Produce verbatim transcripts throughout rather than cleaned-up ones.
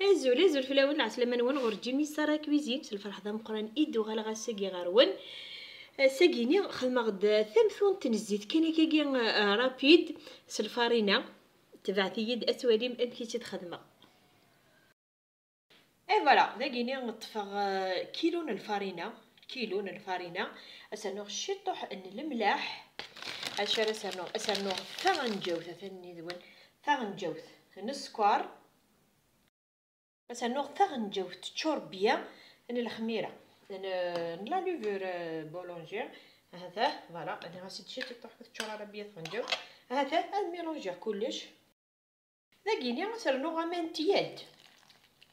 Azul, azul fell-awen, lɛeslama-nwen ɣur Jimmy Sarah Cuisine, s lferḥ d ameqqran i d-uɣaleɣ ass-agi ɣer-wen. Ass-agi-ni xedmeɣ-d tamtunt n zzit kan akkagi, eh, rapide, s lfarina. Tebɛet-iyi-d ad twalim amek i tt-id-xedmeɣ. Et voilà, dagini ṭṭfeɣ, eh, kilu n lfarina, kilu n lfarina, ad s-rnuɣ ciṭuḥ n lemlaḥ. Acu ara s-rnuɣ? Ad s-rnuɣ taɣenǧawt, atan yid-wen, taɣenǧawt n sskeṛ. Ad s-rnuɣ taɣenǧawt teččur bya n lexmira, n, n la levure, eh, boulangère. Hata, voilà, rniɣ-as-id ciṭuḥ, ur teččur ara bya tɣenǧawt. Hata, ad mélangiɣ kullec. Dagini ad s-rnuɣ aman n tiyaḍ.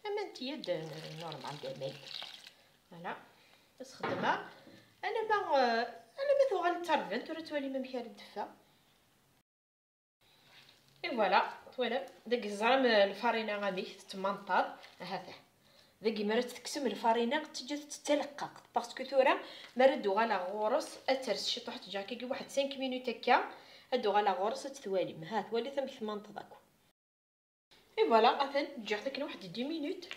Aman n tiyaḍ, eh, normal d aman. Voilà. Ad s-xedmeɣ. Alamma, eh, alamma tuɣal d taṛbant, tura ad twalim amek ara d-teffeɣ. Et voilà, twalam. Dagi teẓram, eh, lfarina amek tettmanṭaḍ. Ahat. Dagi mi ara tt-tekksem lfarina, teǧǧa-tt d taleqqaqt. Parce que tura, mi ara d-uɣaleɣ ɣur-s, ad ters ciṭuḥ, ad tt-ǧǧeɣ akkagi waḥed cinq minutes akka, ad d-uɣaleɣ ɣur-s, ad tt-twalim. Ha, twalit amek tmanṭeḍ akk. Et voilà, atan ǧǧiɣ-t akken waḥed dix minutes.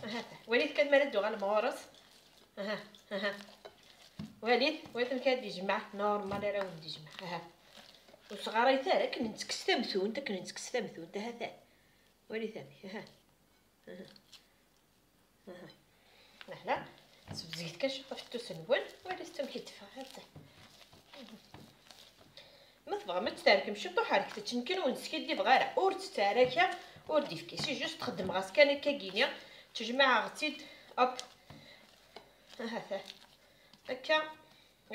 Aha, walit kan mi ara d-uɣalem ɣur-s. Aha, aha. Walit, walit amek ara d-ijmeɛ, normal ara wen-d-ijmeɛ. Aha. Ur sɣarayet ara, akken nettekkes tamtunt, akken nettekkes tamtunt. Aha, atan. Walit amek, aha. Aha. Aha. Lahla, sebzget kan ciṭ ɣef ttus-nwen, walit amek i d-teffeɣ, ha-tt-a. Ma tebɣam ad tt-terkem ciṭuḥ, rket-tt, nekkin ur neskiddibeɣ ara, ur tt-ttaraka, ur d-ifki. C'est juste xeddmeɣ-as kan akkagini, ttejmaɛeɣ-tt-id, hop. Aha, ta. Akka,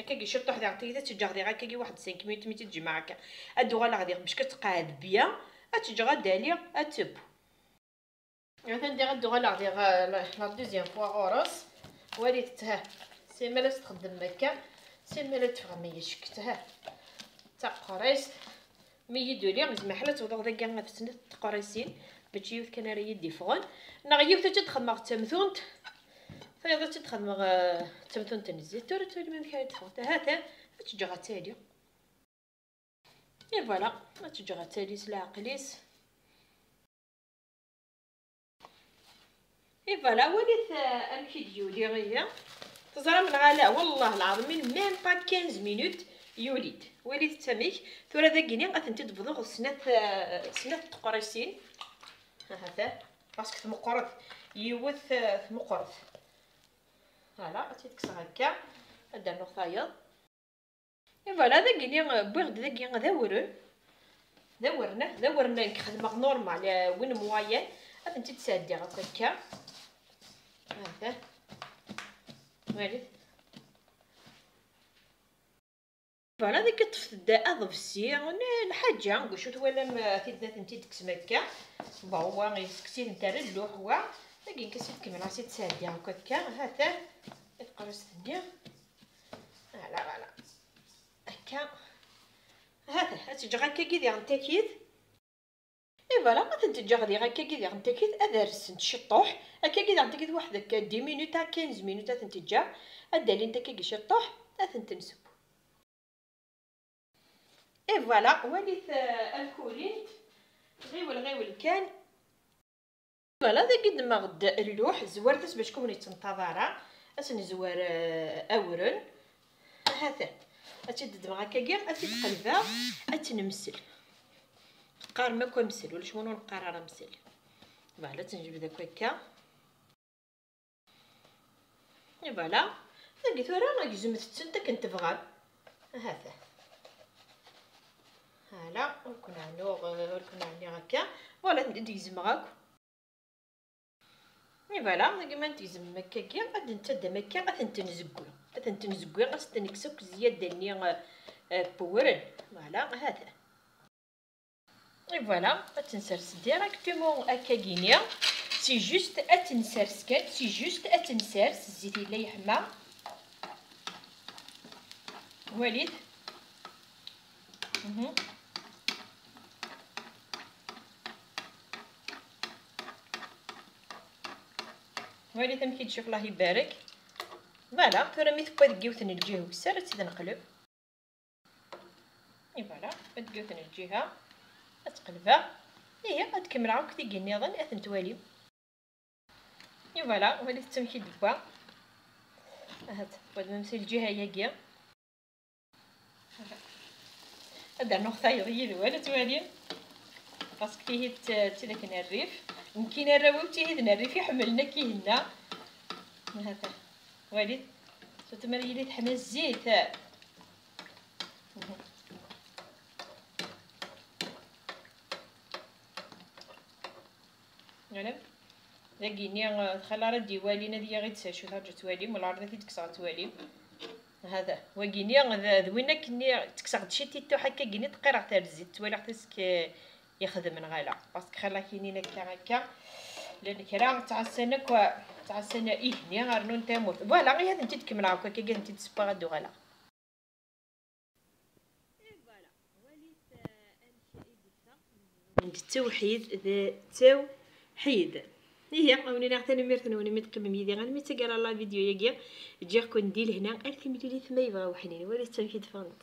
akkagi ciṭuḥ diɣ tiyita, tt-ǧǧeɣ diɣ akkagi waḥed cinq minutes mi tt-id-jemɛeɣ akka. Ad d-uɣaleɣ diɣ bec ad tqeɛɛed bya, ad tt-ǧǧeɣ ad d-ali, ad teww. Atan diɣ ad d-uɣaleɣ diɣ, eh, la, la deuxième fois ɣur-s. Walit-tt, ha. Simmal ad s-txeddem akka. Simmal ad teffeɣ ma yecket, ha. D taqerrist. Mi yi-d-uli, zmeḥ la tewḍeɣ dagi ɣef snat teqrisin. Mačči yiwet kan ara yi-d-iffɣen. Neɣ yiwet ad tt-id-xedmeɣ d tamtunt. Tayeḍ ad tt-id-xedmeɣ, eh, d tamtunt n zzit. Tura ad twalim amek ara d-ffɣent. Ha-t-an, ad tt-ǧǧeɣ ad tali. Et voilà, ad tt-ǧǧeɣ ad tali s leɛqel-is. Et voilà, walit, euh, amek i d-yuli ihi. Teẓram neɣ ala, wallah lɛaḍim, même pas quinze minutes, yuli-d. Walit amek. Tura dagini ad tent-id-bḍuɣ snat, euh, snat teqrisin. Ahat, parce que tmeqqret. Yiwet, euh, tmeqqret. Voilà, ad tt-id-kkseɣ akka. Ad d-rnuɣ tayeḍ. Et voilà, dagini, euh, wwiɣ-d dagi d awren. D awren, ah, d awren nekk xedmeɣ normal, euh, win moyen. Ad tent-id-sɛeddiɣ akk akka. Hada. Walit. Voilà, dagi ṭṭfet-d aḍebsi, n lḥaǧa, deg wacu twalam, euh, tid ad tent-id-tekksem akka. Bon, wa yesseksi-tent ar lluḥ, wa. Dagi nekk ad s-id-kemmleɣ, ad s-id-sɛeddiɣ akk akka. Hatan, taqrust-nni. Voilà, voilà. Akka. Hata, ad tt-ǧǧeɣ akkagi diɣen takit. Et voilà, ad tent-ǧǧeɣ diɣ akkagi diɣen takit, ad rsent ciṭṭuḥ. Akkagi diɣen takit waḥed akka dix minutes à quinze minutes ad tent-ǧǧeɣ. Ad d-alint akkagi ciṭṭuḥ, ad tent-nseww. Et voilà, walit, euh, amek ulint. Ɣiwel, ɣiwel kan. Voilà, dagi ddmeɣ-d lluḥ, zwaret-as bac ur ken-yettenṭaḍ ara. Ad s-nezwer, eh, awren. Hatan. Ad tt-id-ddmeɣ akkagi, ad tt-id-qelbeɣ, ad tt-nemsel. Teqqarem akk amsel, ulac win ur neqqar ara amsel. Voilà, ad tt-nejbed akk akka. Et voilà. Dagi tura, gezmet-tent akken tebɣam. Hatan. Voilà, ur ken-ɛnuɣ, ur ken-ɛniɣ akka. Voilà, ad tent-id-gezmeɣ akk. Et voilà, dagi ma tent-gezmem akkagi, ad tent-tadam akka, ad tent-nzegwi. Ad tent-nzegwi, ad tent-nekkes akk zzyada-nni, eh, eh, n wewren. Voilà, hatan. Et voilà, ad tent-nsers directement akkagini. C'est juste ad tent-nsers kan, c'est juste ad tent-nsers, zzit yella yeḥma. Walit. Mhm. Walit amek i d-tcuf, Allah ibarek. Voilà, tura mi tewwa deg yiwet n lǧiha ukessar, ad tt-id-neqleb. Et voilà, ad deg yiwet n lǧiha, ad tt-qelbeɣ. Ihi, ad kemmleɣ akk tigi nniḍen, ad ten-twalim. Et voilà, walit amek i d-tewwa. Ahat, tewwa-d même si lǧiha-yagi. Ad d-rnuɣ tayeḍ yid-wen, ad twalim. Parce que tihi d, d tidak n rrif. Nekkini arraw-iw d tihi n rrif i ḥemmlen akk ihi-nna. Ahat, walit. Surtout ma yili teḥma zzit. Voilà. Dagini, eh, xali ara d-iwalin ad yaɣ-id s acu, tarǧu ad twalim, wala ɛreḍ ad t-id-kkseɣ ad twalim. Hada, wagini, d, d win akkenni, ttekkseɣ-d ciṭ i ttuḥ akka gini, tqiraɣ-t ar zzit, ttwaliɣ-t ask, eh, yexdem neɣ ala. Parce que xali ak-inin akka, akka, llan kra ttɛassan akk, ttɛassan igenni, rnun tamurt. Voilà, ihi ad tent-id-kemmleɣ akk akka, ad tent-id-ssewweɣ ad d-uɣaleɣ. Et voilà, walit, eh, amek i d-teffeɣ. D ttawḥid, d ttawḥid. Ihi, awen-iniɣ tanemmirt-nwen imi d-teqqimem yid-i almi d taggara n la vidéo-yagi. Ǧǧiɣ-ken di lehna ar timlilit ma yebɣa weḥnin. Walit amek i d-ffɣent.